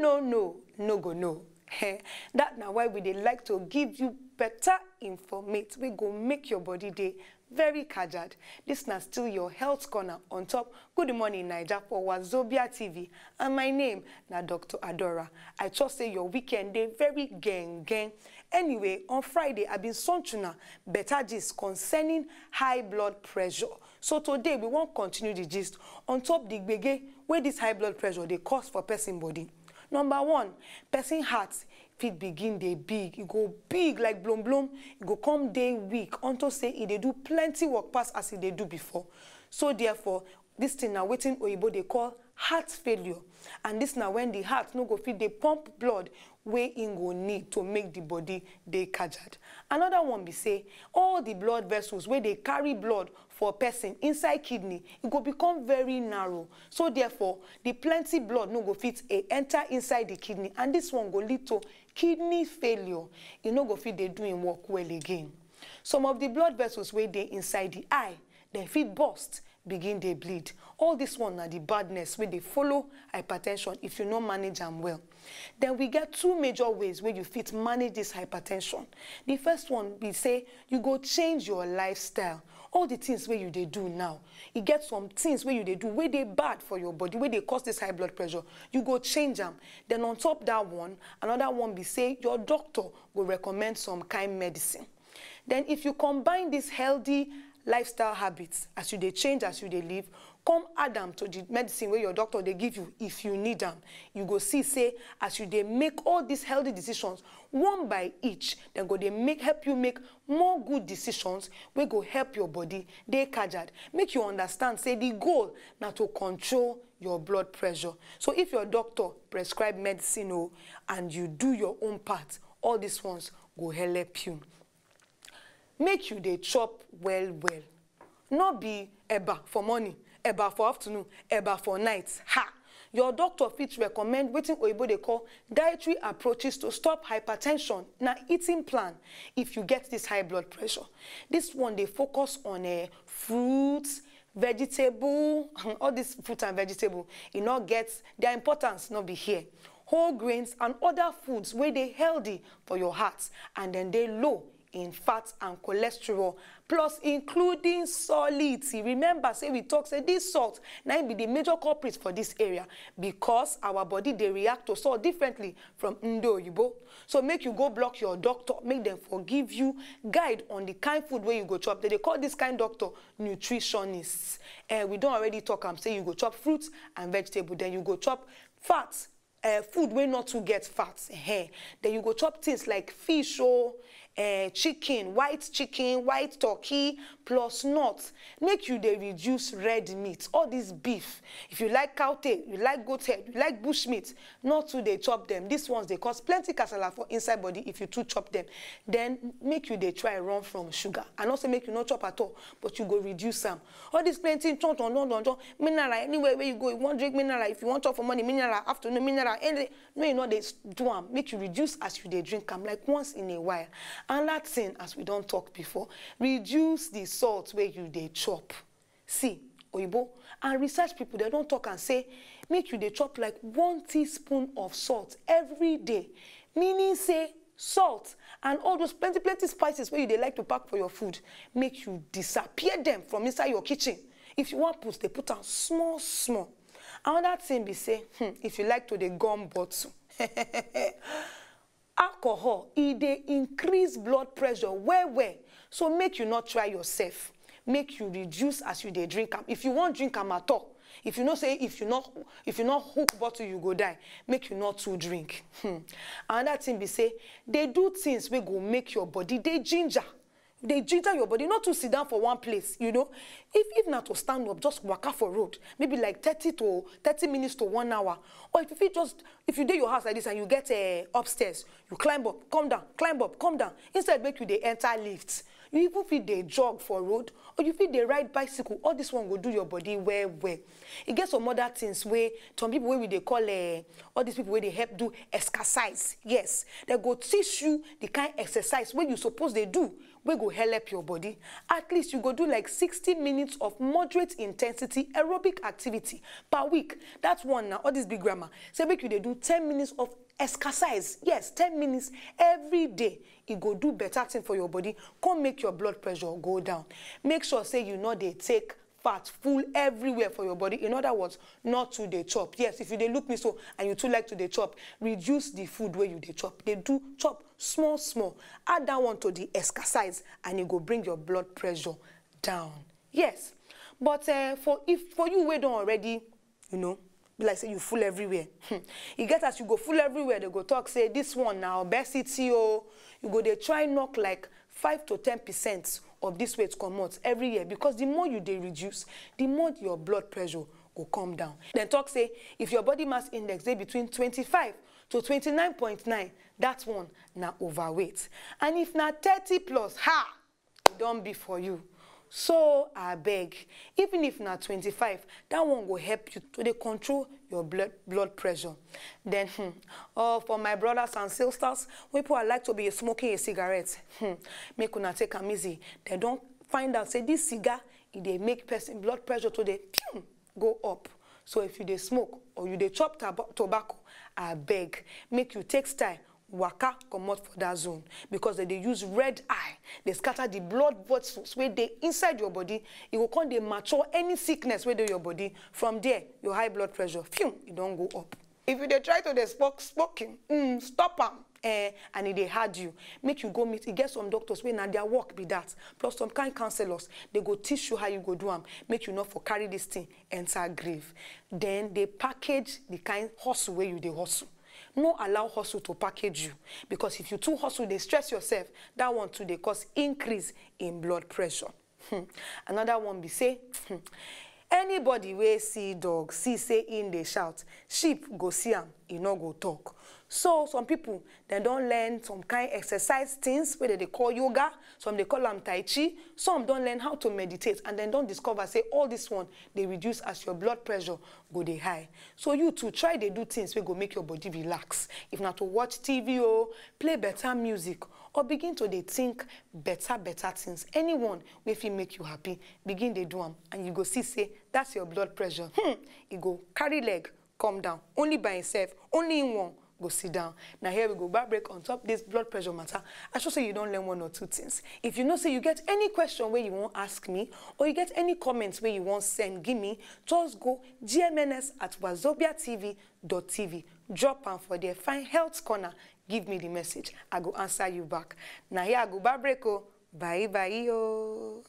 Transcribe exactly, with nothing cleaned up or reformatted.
No, no, no go no. That na why we dey like to give you better informate wey go make your body dey very kajad. This na still your health corner on top Good Morning Naija for Wazobia T V, and my name na Doctor Adora. I trust say your weekend dey very gang gang. Anyway, on Friday, I bin send una better gist concerning high blood pressure. So today, we wan continue the gist on top the gbege wey this high blood pressure dey cause for person body. Number one, person heart fit begin dey big. E go big like blom blom. E go come dey weak unto say e dey do plenty work pass as e dey do before. So therefore, this thing na wetin oyibo dey call heart failure. And this na when the heart no go fit dey pump blood wey im go need to make the body dey kajad. Another one be say all the blood vessels wey dey carry blood for person inside kidney, e go become very narrow. So therefore, the plenty blood no go fit eh, enter inside the kidney, and this one go lead to kidney failure. E no go fit dey do im work well again. Some of the blood vessels wey dey inside the eye, dem fit burst, begin dey bleed. All this one na the badness wey dey follow hypertension if you no manage am well. Then we get two major ways wey you fit manage this hypertension. The first one be say you go change your lifestyle. All the things wey you dey do now, e get some things wey you dey do wey dey bad for your body, wey dey cause this high blood pressure. You go change am. Then on top that one, another one be say your doctor go recommend some kind medicine. Then if you combine this healthy lifestyle habits as you dey change, as you dey live, come add am to the medicine wey your doctor dey give you if you need am, you go see say as you dey make all these healthy decisions one by each, dem go dey make, help you make more good decisions wey go help your body dey kajad. Make you understand say the goal na to control your blood pressure. So if your doctor prescribe medicine o, and you do your own part, all these ones go help you. Make you dey chop well well. No be eba for morning, eba for afternoon, eba for night. Ha! Your doctor fit recommend wetin oyibo dey call dietary approaches to stop hypertension. Na eating plan if you get this high blood pressure. This one dey focus on uh, fruits, vegetable, all this fruit and vegetable. E no get their importance, no be here. Whole grains and other foods wey dey healthy for your heart and then dey low in fat and cholesterol, plus including solid tea. Remember say we talk say this salt na im be the major culprit for this area, because our body dey react to salt differently from ndị oyibo. So make you go block your doctor, make dem for give you guide on the kind food wey you go chop. Dem dey call this kind doctor nutritionists. Eh, we don already talk am say you go chop fruit and vegetable, then you go chop fat, uh, food wey not too get fat. Eh. Then you go chop things like fish o, uh, chicken, white chicken, white turkey, plus nuts. Make you dey reduce red meat, all this beef. If you like cow tail, you like goat head, you like bush meat, not too dey chop them. These ones dey cause plenty kasala for inside body if you too chop them. Then make you dey try run from sugar. I no say make you no chop at all, but you go reduce am. All this plenty chon chon don don don mineral, anywhere where you go, you wan drink mineral, if you wan chop for morning, mineral, afternoon, mineral, any, no, you no dey s- do am. Make you reduce as you dey drink am, like once in a while. Another thing, as we don talk before, reduce the salt wey you dey chop. See, oyibo and research people, dem don talk am say make you dey chop like one teaspoon of salt every day, meaning say salt and all those plenty plenty spices wey you dey like to pack for your food, make you disappear them from inside your kitchen. If you wan put, dey put am small small. Another thing be say, hmm, if you like to dey gum bottle, alcohol, e dey increase blood pressure well well. So make you not try yourself. Make you reduce as you dey drink am. If you wan drink am at all, if you know say if you not, if you not hook bottle, you go die. Make you not too drink. Hmm. Another thing be say, dey do things wey go make your body dey ginger. Dey ginger your body, not to sit down for one place, you know. If if na to stand up, just waka for road, maybe like thirty to thirty minutes to one hour. Or if you fit just, if you dey your house like this and you get uh, upstairs, you climb up, come down, climb up, come down. Instead, make you dey enter lift. You even fit dey jog for road, or you fit dey ride bicycle. All this one go do your body well well. E get some other things wey some people wey we dey call uh, all these people wey dey help do exercise. Yes, they go teach you the kind exercise wey you suppose dey do wey go help your body. At least you go do like sixty minutes of moderate intensity aerobic activity per week. That one na all this big grammar. Say make you dey do ten minutes of exercise. Yes, ten minutes every day. E go do better thing for your body. Come make your blood pressure go down. Make sure say you no dey take fat full everywhere for your body. In other words, not to dey chop. Yes, if you dey look me so and you too like to dey chop, reduce the food wey you dey chop. Dey do chop small small. Add that one to the exercise and e go bring your blood pressure down. Yes, but uh, for if for you wey don already, you know, be like say you full everywhere. Hmm. E get as you go full everywhere, they go talk say this one na obesity o. You go dey try knock like five to ten percent of this weight comot every year, because the more you dey reduce, the more your blood pressure go come down. Dem talk say if your body mass index dey between twenty-five to twenty-nine point nine, that one na overweight. And if na thirty plus, ha, e don be for you. So abeg, even if na twenty-five, that one go help you to dey control your blood blood pressure. Then, hmm, oh, for my brothers and sisters, wey people are like to be smoking a cigarette, hmm, make una take am easy. Dem don find out say this cigar, e dey make person blood pressure to dey, hmm, go up. So if you dey smoke or you dey chop tabo- tobacco, abeg, make you take style waka comot for that zone, because dem dey use red eye dey scatter the blood vessels wey dey inside your body. E go come dey mature any sickness wey dey your body. From there, your high blood pressure, phew, e don go up. If you dey try to dey smoke, smoking, mm, stop am. Eh, and e dey hard you, make you go meet, e get some doctors wey na their work be that, plus some kind counselors, they go teach you how you go do am, make you no for carry this thing enter grave. Then they package the kind hustle wey you dey hustle. No allow hustle to package you, because if you too hustle dey stress yourself, that one too dey cause increase in blood pressure. Hmm. Another one be say, hmm, anybody wey see dog, see say im dey shout, sheep go see am, e no go talk. So some people, dem don learn some kind exercise things wey dem dey call yoga, some dey call am tai chi, some don learn how to meditate, and dem don discover say all this one dey reduce as your blood pressure go dey high. So you too, try dey do things wey go make your body relax. If na to watch T V o, play better music, or begin to dey think better better things, anyone wey fit make you happy, begin dey do am, and you go see say that's your blood pressure, hmm, e go carry leg come down only by himself, only him one go sit down. Now here we go back break on top this blood pressure matter. I sure say you don learn one or two things. If you know say you get any question wey you wan ask me, or you get any comments wey you wan send give me, just go G M N S at wazobia T V dot T V. Drop am for there. Find Health Corner. Give me the message. I go answer you back. Now here I go back break o. Bye bye o.